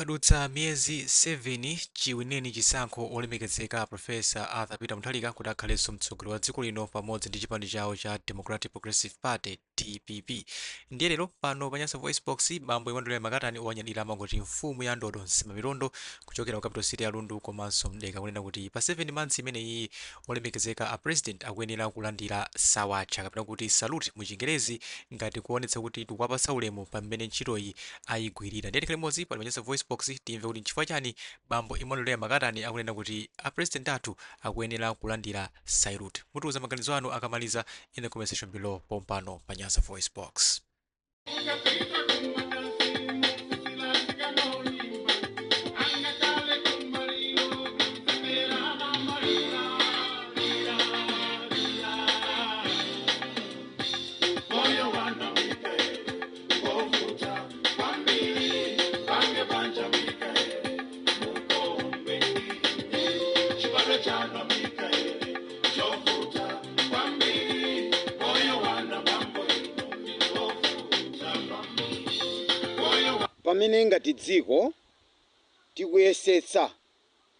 Padutsa miyezi 7 chiwineni chisankho olemekezeka Professor Arthur Peter Mutharika kuti akhalenso mtsogoleri wa dziko lino pamodzi ndi chipani chawo cha Democratic Progressive Party, DPP. Ndiye lero pano pa Nyasa Voice Box, bambo Emmanuel Makatani owanyadira amangoti mfumu ya ndodo Nsimamilondo kuchokera ku capital city ya Lundu komanso Mdeka kunena kuti pa 7 months imeneyi olemekezeka a president akuyenera kulandira sawatcha kapena kuti salute mu Chingerezi ngati kuonetsa kuti tikuwapatsa ulemu pamene ntchitoyi ayigwirira. Ndiye tikhale limodzi pano pa Nyasa Voice Box timve kuti nchifukwa chani bambo Emmanuel Makatani akunena kuti a president athu akuyenera kulandira salute. Mutiuza maganizo anu akamaliza in the comment section below pompano pa Nyasa Voice Box. Pamene ngati dziko tikuyesetsa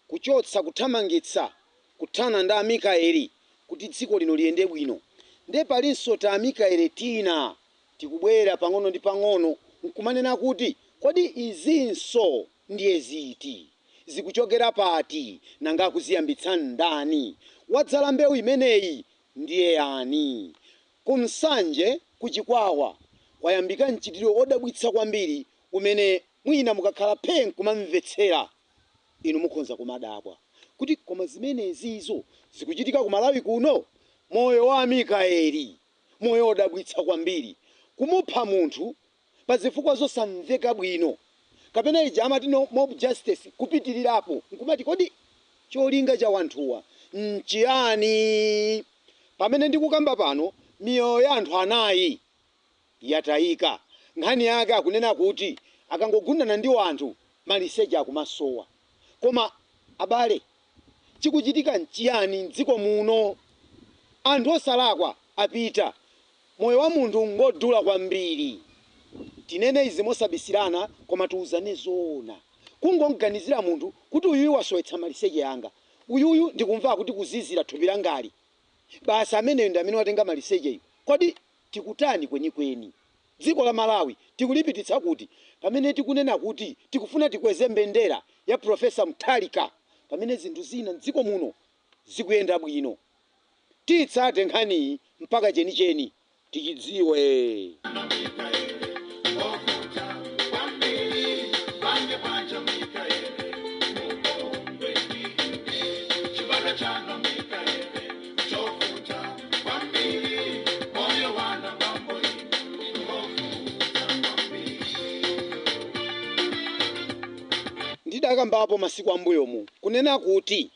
kuchotsa, kuthamangitsa, kuthana ndi Amikaeli kuti dziko lino liyende bwino, nde palinso ta Amikaeli tina tikubwera pang'ono ndi pang'ono nkumanena kuti kodi izinso ndiye ziti? Zikuchokera pati? Nanga akuziyambitsa ndani? Wadzala mbewu imeneyi ndiye yani? Ku Nsanje ku Chikwawa kwayambika mchitidwe odabwitsa kwambiri umene mwina mukakhala phee nkumamvetsera inu mukhonza kumadabwa kuti koma zimenezizo zikuchitika ku Malawi kuno? Moyo wa Amikaeli, moyo wodabwitsa kwambiri. Kumupha munthu pa zifukwa zosamveka bwino kapena ija amati no mob justice kupitirirapo nkumati kodi cholinga cha wanthuwa nchiyani? Pamene ndikukamba pano miyoyo ya anthu anayi yatayika. Nkhani yake akunena kuti akangogundana ndi wanthu maliseche akumasowa. Koma abale chikuchitika nchiyani m'dziko muno? Anthu osalakwa apita. Moyo wa munthu ngodula kwambiri. Tinene izi mosabisirana koma tiuzane zoona. Kungomganizira munthu kuti uyuyu wasowetsa maliseche anga, uyuyu ndikumva akuti kuzizira thupi langali, basi ameneyu ndi amene watenga malisecheyu. Kodi tikutani kwenikweni? Dziko la Malawi tikulipititsa kuti pamene tikunena kuti tikufuna tikweze mbendera ya Professor Mutharika pamene zinthu zina m'dziko muno zikuyenda bwino? Tiyitsate nkhaniyi mpaka chenicheni tichidziwe. Ndidakambapo masiku ambuyomu kunena kuti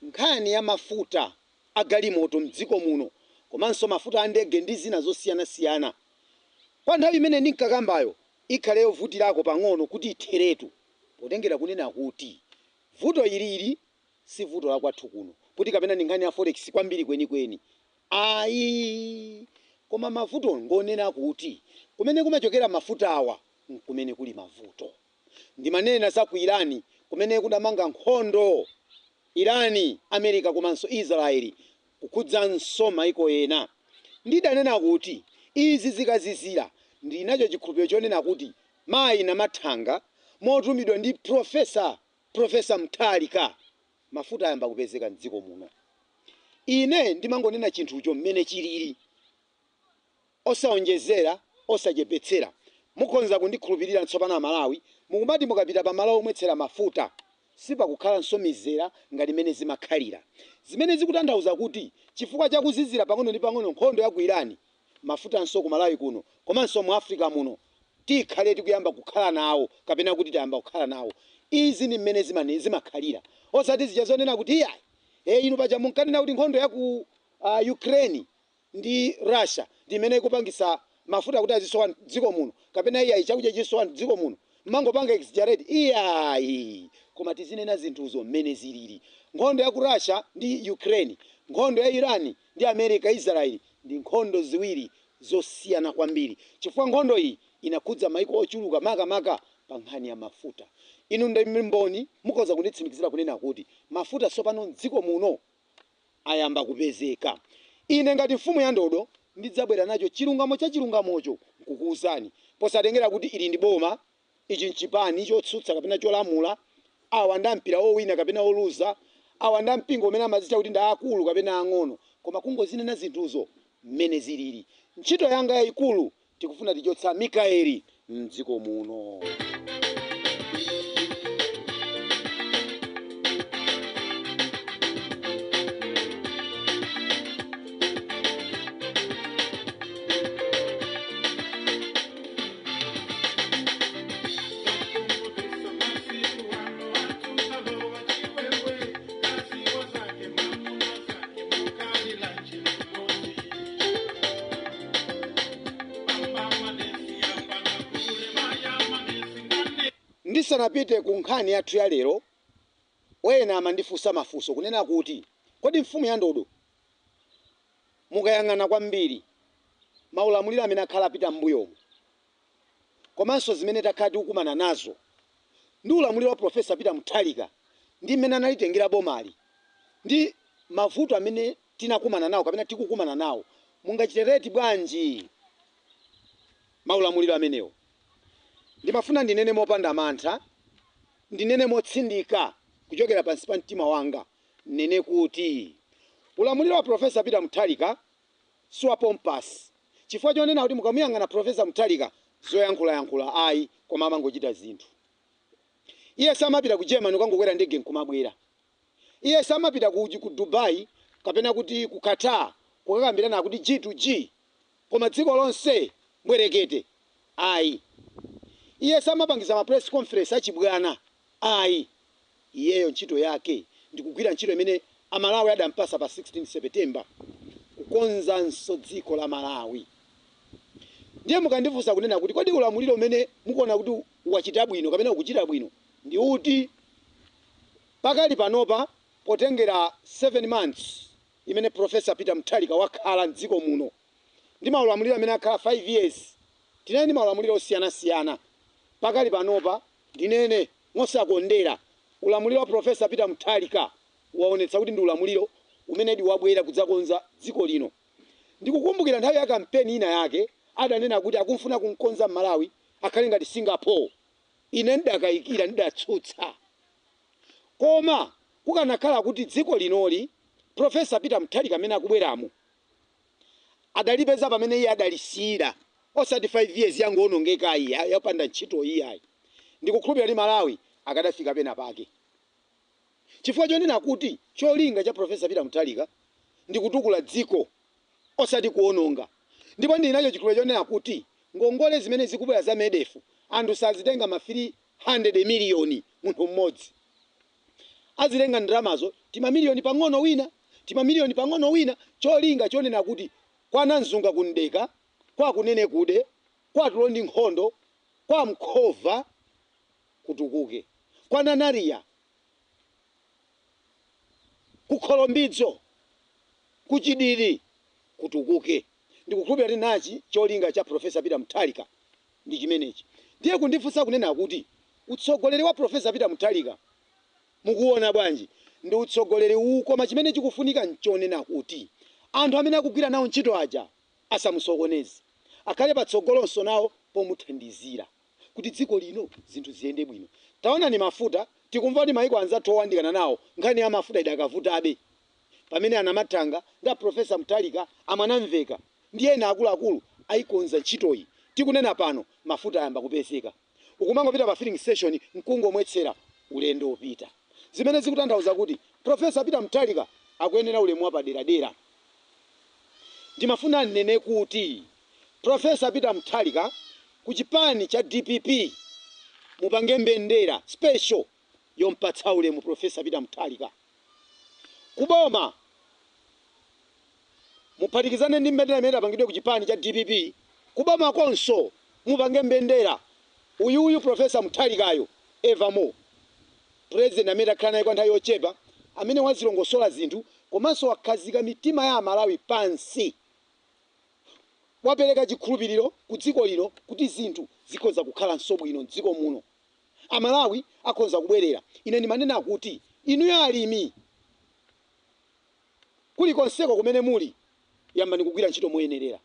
nkhani ya mafuta a galimoto m'dziko muno komanso mafuta a ndege ndi zina zosiyanasiyana kwa nthawi imene ndinkakambayo ikhale yovutirako pang'ono kuti itheretu potengera kunena kuti vuto ilili si vuto la kwathu kuno kuti kapena ndi nkhani ya forex kwambiri kwenikweni ayi, koma mavuto ngonena kuti kumene kumachokera mafutawa nkumene kuli mavuto. Ndimanena za ku Iran kumene kudamanga nkhondo Iran, America komanso Israel kukhudzanso maiko ena. Ndidanena kuti izi zikazizira ndili nacho chikhulupiriro chonena kuti mayi Namathanga motumidwa ndi Professor Professor Mutharika mafuta ayamba kupezeka m'dziko muno. Ine ndimangonena chinthucho mmene chilili osaonjezera osachepetsera. Mukhonza kundikhulupirira tsopano Amalawi mukumati mukapita pa malo omwetsera mafuta sipakukhalanso mizera ngati mmene zimakhalira. Zimene zikutanthauza kuti chifukwa cha kuzizira pang'ono ndi pang'ono nkhondo ya ku Iran, mafutanso ku Malawi kuno komanso mu Africa muno tikhale tikuyamba kukhala nawo kapena kuti tayamba kukhala nawo. Izi ndi mmene zimakhalira. Osati zija zonena kuti iyayi, ee inu paja munkanena kuti nkhondo ya ku Ukraine ndi Russia ndi imene ikupangisa mafuta kuti azisowa m'dziko muno kapena iyayi chakudya chisowa m'dziko muno, mmangopanga exaggerate iyayi, koma tizinena zinthuzo mmene zilili. Nkhondo ya ku Russia ndi Ukraine, nkhondo ya Iran ndi America, Israel ndi nkhondo ziwiri zosiyana kwambiri chifukwa nkhondo iyi inakhudza maiko ochuluka makamaka pa nkhani ya mafuta. Inu ndi mboni, mukhoza kunditsimikizira kunena kuti mafuta tsopano mdziko muno ayamba kupezeka. Ine ngati mfumu ya ndodo ndidzabwera nacho chilungamo cha chilungamocho nkukuwuzani, posatengera kuti ili ndi boma, ichi nchipani chotsutsa kapena cholamula, awa ndi ampira owina kapena oluza, awa ndi ampingo umene amazitcha kuti ndi akulu kapena ang'ono, koma kungozinena zinthuzo mmene zilili. Ntchito yanga yayikulu, tikufuna tichotsa Mikaeli mdziko muno. Ndisanapite ku nkhani yathu ya lero, wena amandifunsa mafunso kunena kuti kodi mfumu ya ndodo, mukayang'ana kwambiri maulamuliro amene akhala apita m'mbuyomu komanso zimene takhala tikukumana nazo ndi ulamuliro wa Professor Peter Mutharika ndi mmene analitengera bomali ndi mavuto amene tinakumana nawo kapena tikukumana nawo, mungachite rate bwanji maulamuliro amenewo? Ndimafuna ndinene mopanda mantha, ndinene motsindika kuchokera pansi pa mtima wanga, ndinene kuti ulamuliro wa Professor Peter Mutharika siwa pompous, chifukwa chonena kuti mukamuyang'ana Professor Mutharika, zoyankhulayankhula ayi, koma amangochita zinthu. Iye samapita ku Germany ukangokwera ndege nkumabwera. Iye samapita ku Dubai kapena kuti ku Qatar kukakambirana kuti G to G, koma dziko lonse mbwerekete ayi. Iye samapangisa ma press conference achibwana ayi. Iyeyo ntchito yake ndikugwira ntchito imene Amalawi adampasa pa 16 September, kukonzanso dziko la Malawi. Ndiye mukandifunsa kunena kuti kodi ulamuliro umene mukuona kuti wachita bwino kapena ukuchita bwino ndi uti pakali panopa, potengera 7 months imene Professor Peter Mutharika wakhala mdziko muno ndi maulamuliro amene akhala 5 years, tinali ndi maulamuliro osiyanasiyana, pakali panopa ndinene mosakondera, ulamuliro wa Professor Peter Mutharika waonetsa kuti ndi ulamuliro umenedi wabwera kudzakonza dziko lino. Ndikukumbukira nthawi ya kampeni ina yake adanena kuti akumfuna kumkonza Malawi akhale ngati Singapore. Ine ndidakayikira, ndidatsutsa, koma kukanakhala kuti dziko linoli Professor Peter Mutharika amene akubweramo adalipeza pamene iye adalisiyira, osati 5 years yangoonongeka iyi yapanda ntchito iyayi, ndikukhulupirira kuti Malawi akadafika pena pake, chifukwa chonena kuti cholinga cha Professor Peter Mutharika ndi kutukula dziko osati kuononga. Ndipo ndili nacho chikhulupiriro chonena kuti ngongole zimene zikubwera za MEDEF, anthu sazitenga ma 300 miliyoni munthu mmodzi. Azitenga ndalamazo timamiliyoni pang'ono wina, timamiliyoni pang'ono wina, cholinga chonena kuti kwa Namzunga kundeka, kwa Kunene kude, kwa Tulo ndi Nkhondo, kwa Mkhova kutukuke, kwa Nanariya, ku Kholombidzo, ku Chidili kutukuke. Ndikukhulupirira kuti nachi cholinga cha Professor Peter Mutharika ndi chimenechi. Ndiye kundifunsa kunena kuti utsogoleri wa Professor Peter Mutharika mukuona bwanji, ndi utsogoleri uwu, koma chimene chikufunika nchonena kuti anthu amene akugwira nawo ntchito aja asamusokoneze, akhale patsogolonso nawo pomuthandizira kuti dziko lino zinthu ziyende bwino. Taonani mafuta, tikumva kuti maiko anzathu owandikana nawo nkhani ya mafuta idakavutabe, pamene anamathanga ndi a Professor Mutharika, amwanamveka ndi ena akuluakulu ayikonza ntchitoyi. Tikunena pano mafuta ayamba kupezeka, ukumangopita pa filling station nkungomwetsera, ulendo upita, zimene zikutanthauza kuti Professor Peter Mutharika akuyenera ulemu wapaderadera. Ndimafuna nnene kuti Professor Peter Mutharika, ku chipani cha DPP mupange mbendera special yompatsa ulemu Professor Peter Mutharika. Kuboma muphatikizane ndi mbendera imene idapangidwe ku chipani cha DPP, kuboma konso mupange mbendera uyuyu Professor Mutharikayo evermore, president amene takhala naye kwa nthawi yochepa, amene wazilongosola zinthu komanso wakhazika mitima ya Amalawi pansi, wapereka chikhulupiriro ku dziko lino kuti zinthu zikhoza kukhalanso bwino mdziko muno. Amalawi Akhonza kubwerera. Ine ndimanena kuti inuyo alimi kulikonseko kumene muli, yambani kugwira ntchito moyenerera,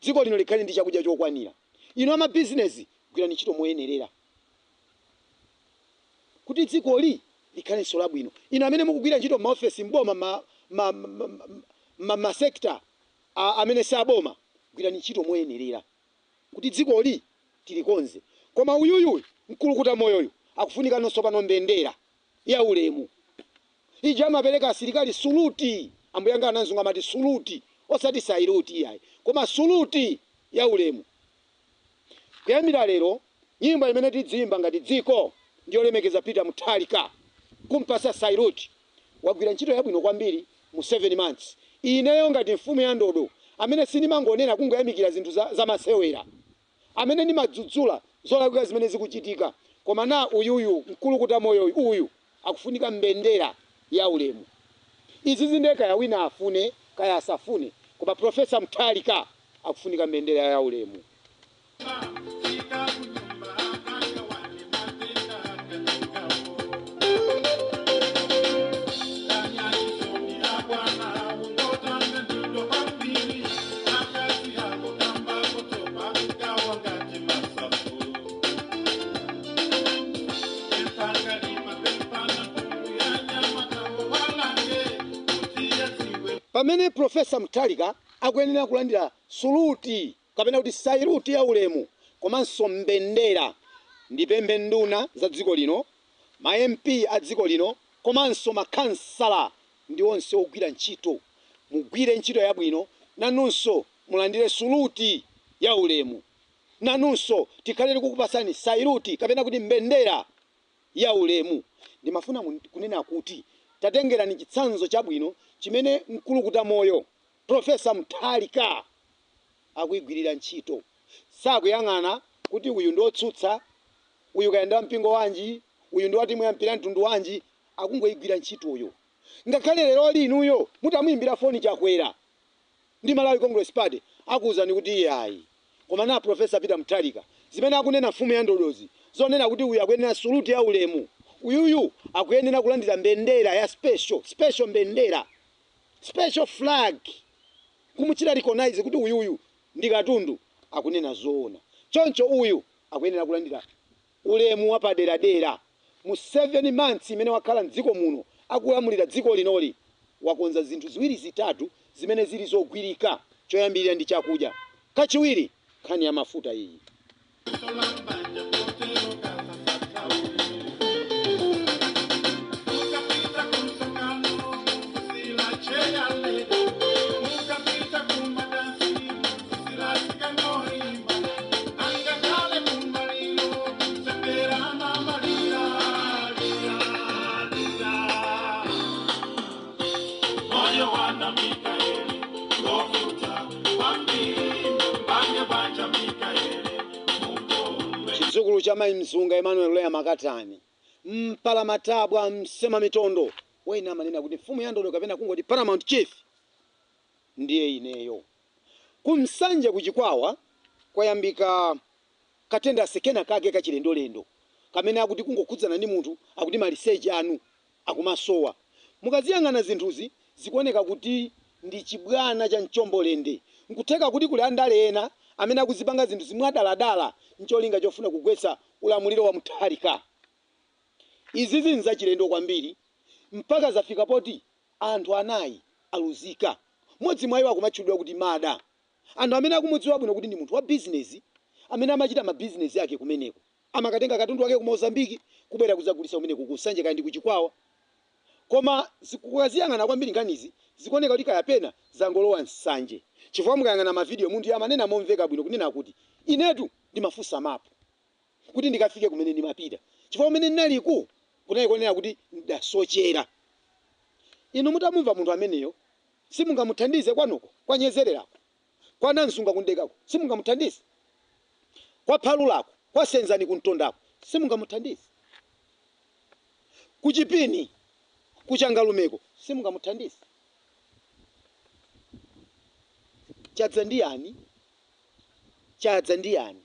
dziko lino likhale ndi chakudya chokwanira. Inu amabizinesi, gwirani ntchito moyenerera kuti dzikoli likhalenso labwino. Inu amene mukugwira ntchito m'maofesi mboma, ma sector amene saboma, gwirani ntchito moyenerera kuti dzikoli tilikonze. Koma uyuyu Mkulukuta Moyoyu akufunika nonso pano mbendera ya ulemu ija amapereka asilikali, suluti. Ambuye anga anazungu amati suluti, osati sailuti iyayi, koma suluti ya ulemu. Kuyambira lero, nyimbo imene tidziyimba ngati dziko ndiyolemekeza Peter Mutharika, kumpasa sailuti. Wagwira ntchito yabwino kwambiri mu 7 months. Ineyo ngati mfumu ya ndodo, amene sindimangonena kungoyamikira zinthu zamasewera, amene ndimadzudzula zolakwika zimene zikuchitika, koma na uyuyu Mkulukuta Moyoyu uyu akufunika mbendera ya ulemu. Izi zinde kaya wina afune kaya asafune, koma Professor Mutharika akufunika mbendera ya ulemu. Pamene Professor Mutharika akuyenera kulandira suluti kapena kuti sailuti ya ulemu komanso mbendera, ndipemphe nduna za dziko lino, ma MP a dziko lino, komanso makhansala ndi onse ogwira ntchito, mugwire ntchito yabwino, nanunso mulandire suluti ya ulemu, nanunso tikhale tikukupasani sailuti kapena kuti mbendera ya ulemu. Ndimafuna kunena kuti tatengerani chitsanzo chabwino chimene Mkulukuta Moyo Professor Mutharika akuyigwirira ntchito. Sakuyang'ana kuti uyu ndi otsutsa, uyu kayenda mpingo wanji, uyu ndi wa timu ya mpira mtundu wanji, akungoyigwira ntchitoyo. Ngakhale lero linuyo mutamuyimbira foni Chakwera ndi Malawi Congress Party, akuwuzani kuti iye ayi. Koma na Professor Peter Mutharika, zimene akunena mfumu ya ndodozi, zonena kuti uyu akuyenera suluti ya ulemu, uyuyu akuyenera kulandira mbendera ya special, special mbendera, special flag, kumuchita recognize kuti uyuyu ndi katundu, akunena zoona. Choncho uyu akuyenera kulandira ulemu wapaderadera. Mu 7 months imene wakhala mdziko muno akulamulira dziko linoli, wakonza zinthu ziwiri zitatu zimene zili zogwirika. Choyambirira ndi chakudya, kachiwiri nkhani ya mafuta iyi. Chidzukulu cha Mayi Mzunga Emmanuel Leya Makatani, mpalamatabwa, msema mitondo, wena amanena kuti mfumu ya ndodo kapena kungoti paramount chief, ndiye ineyo. Kumsanje kuchikwawa kwayambika katenda asekena kake kachilendolendo kamene akuti kungokhudzana ndi munthu akuti maliseche anu akumasowa. Mukaziyang'ana zinthuzi, zikuoneka kuti ndi chibwana cha mchombolende. Nkutheka kuti kuli andale ena amene akuzipanga zinthu zimwadaladala ncholinga chofuna kugwetsa ulamuliro wa Mutharika. Izizi nzachilendo kwambiri, mpaka zafika poti anthu anayi aluzika. Mmodzi mwa iwo akumatchulidwa kuti Mada, anthu amene akumudziwa bwino kuti ndi munthu wa bizinesi amene amachita mabizinesi ake kumeneko, amakatenga katundu wake ku Mozambiki kubwera kudzagulitsa kumeneko kusanje kaya ndi kuchikwawa. Koma kukaziyang'ana kwambiri nkhanizi, zikuoneka kuti kaya pena zangolowa nsanje, chifukwa mukayang'ana mavidiyo, munthu amanena momveka bwino kunena kuti inetu ndimafunsa mapu kuti ndikafike kumene ndimapita, chifukwa kumene ndinaliku kunali konena kuti ndasochera. Inu mutamumva munthu ameneyo, simungamuthandize kwanuko kwanyezererako, kwa Namzunga kundekako? Simungamuthandize kwa Phalulako, kwa Senzani kumtondako? Simungamuthandize kuchipini, kuchangalumeko? Simungamuthandize? Chadza ndi yani? Chadza ndi yani?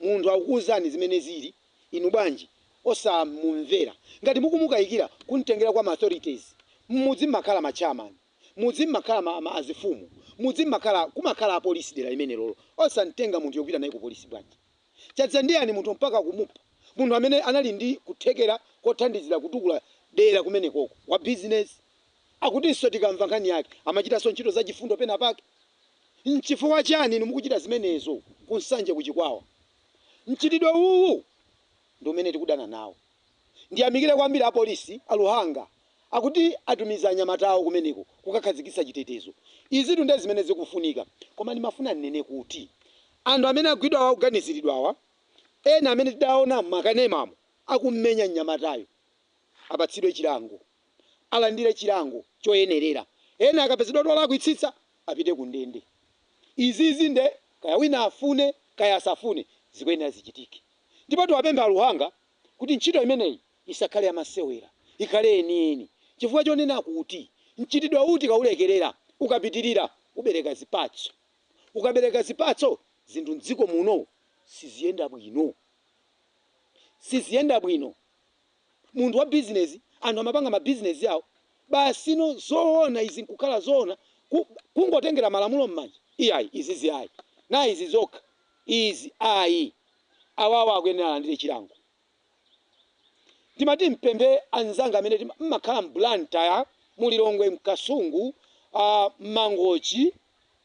Munthu akukuwuzani zimene zili, inu bwanji Osamumvera ngati mukumukayikira, kumtengera kwa ma authorities. Mudzi mmakhala ma chairman, mudzi mmakhala azifumu, mudzi mmakhala, kumakhala apolisi dera limene lolo. Osamtenga munthu yopita naye ku polisi bwanji? Chadza ndiyani munthu mpaka kumupha munthu amene anali ndi kuthekera kothandizira kutukula dera kumenekoko, wa business? Akutinso tikamva nkhani yake amachitanso ntchito zachifundo pena pake. Nchifukwa chani inu mukuchita zimenezo kuNsanje, kuChikwawa? Mchitidwe uwu ndi umene tikudana nawo. Ndiyamikire kwambiri apolisi aLuhanga, akuti atumiza anyamata awo kumeneko kukakhazikitsa chitetezo. Izitu ndiye zimene zikufunika. Koma ndimafuna ndinene kuti anthu amene agwidwa, akuganiziridwawa, ena amene tidaona m'makanemamo akummenya mnyamatayo, apatsidwe chilango, alandire chilango choyenerera. Ena akapezedwa olakwitsitsa apite ku ndende. Izizi nde kaya wina afune kaya asafune, zikuyenera zichitike. Ndipo tiwapempha aLuhanga kuti ntchito imeneyi isakhale yamasewera, ikhale enieni, chifukwa chonena kuti mchitidwe uti kaulekerera ukapitirira ubereka zipatso. Ukabereka zipatso, zinthu mdziko muno siziyenda bwino, siziyenda bwino. Munthu wa bizinesi, anthu amapanga mabizinesi awo basino. Zoona izi nkukhala zoona kungotengera malamulo m'manja? Iyayi, izizi ayi, na izi zokha izi ayi. Awawa akuyenera alandire chilango. Ndimati mpembe anzanga amene mmakhala mBlantyre, muLilongwe, mKasungu, Mangochi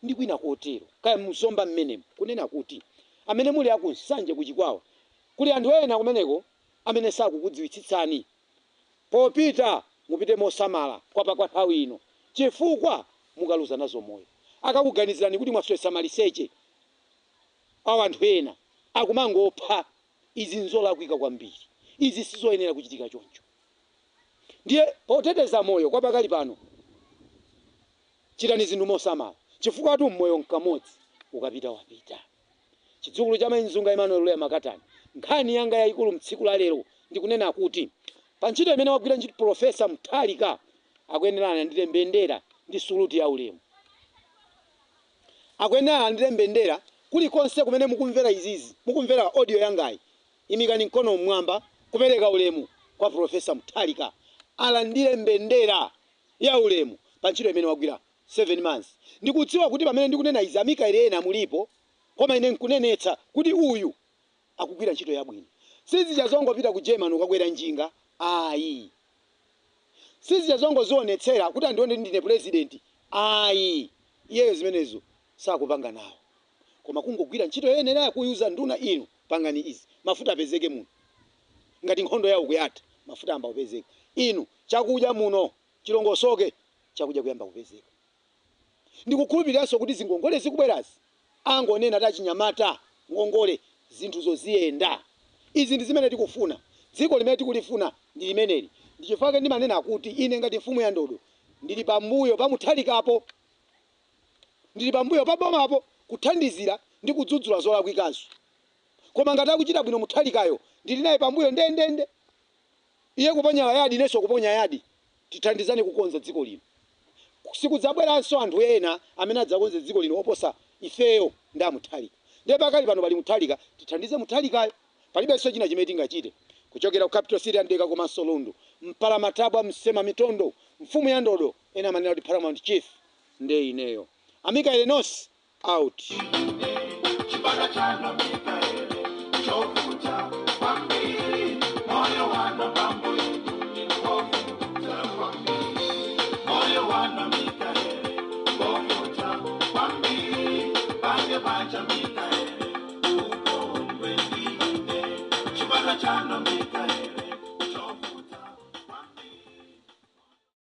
ndi kwina kotero, kaya mZomba mmenemo, kunena kuti amene muli akuNsanje, kuChikwawa, kuli anthu ena kumeneko amene sakukudziwitsitsani. Popita mupite mosamala kwa nthawi ino, chifukwa mukaluza nazo moyo. Akakuganizirani kuti mwaswesa maliseche awo, anthu ena akumangopha. Izi nzolakwika kwambiri, izi sizoyenera kuchitika choncho. Ndiye poteteza moyo kwa pakali pano, chitani zinthu mosamala, chifukwa tu moyo nkamodzi, ukapita wapita. Chidzukulu cha Mayi Emmanuel Leya Makatani, nkhani yanga yayikulu mtsiku la lero ndikunena kuti pa ntchito imene wagwira ntchito Professor Mutharika, akuyenera alandire mbendera ndi suluti ya ulemu. Akuyenera alandire mbendera. Kulikonse kumene mukumvera izizi, mukumvera audio yangayi, imikani mkono mmwamba kupereka ulemu kwa Professor Mutharika. Alandire mbendera ya ulemu pa ntchito imene wagwira 7 months. Ndikudziwa kuti pamene ndikunena izi amikaeli ena mulipo, koma ine nkunenetsa kuti uyu akugwira ntchito yabwino. Sizija zongopita ku German ukakwera njinga, ayi. Sizija zongozionetsera kuti andione ndine president, ayi. Iyeyo zimenezo sakupanga nawo, koma kungogwira ntchito yoyenera, kuyuza nduna, inu pangani izi, mafuta apezeke muno. Ngati nkhondo yawo kuyatha, mafuta amba kupezeka. Inu, chakudya muno chilongosoke, chakudya kuyamba kupezeka. Ndikukhulupiriranso kuti zingongole zikubwerazi, angonena tachinyamata ngongole, zinthuzo ziyenda. Izi ndi zimene tikufuna. Dziko limene tikulifuna ndi limeneli. Ndichifukwa ndimanena kuti ine ngati mfumu ya ndodo ndili pambuyo pa Mutharikapo, ndili pambuyo pa bomapo, kuthandizira ndi kudzudzula zolakwikazo. Koma ngati akuchita bwino Mutharikayo, ndili naye pambuyo ndendende. Iye kuponya yadi, inenso kuponya yadi. Tithandizane kukonza dziko lino. Sikudzabweranso anthu ena amene adzakonze dziko lino oposa ifeyo ndi aMutharika. Ndiye pakali pano pali Mutharika, tithandize Mutharikayo. Palibenso china chimene tingachite. Kuchokera ku capital city ya Ndeka komanso Lundu, Mpalamatabwa, Msema Mitondo, mfumu ya ndodo, ena amanena kuti paramount chief, nde ineyo Amikaele Nosi, out. Chipata chano Mikaele chovuta kwambiri, moyo wano pambo wovuta kwambiri, moyo wano Mikaele wovuta kwambiri, pange pacha Mikaele ukondwe ndine. Chipata chano Mikaele.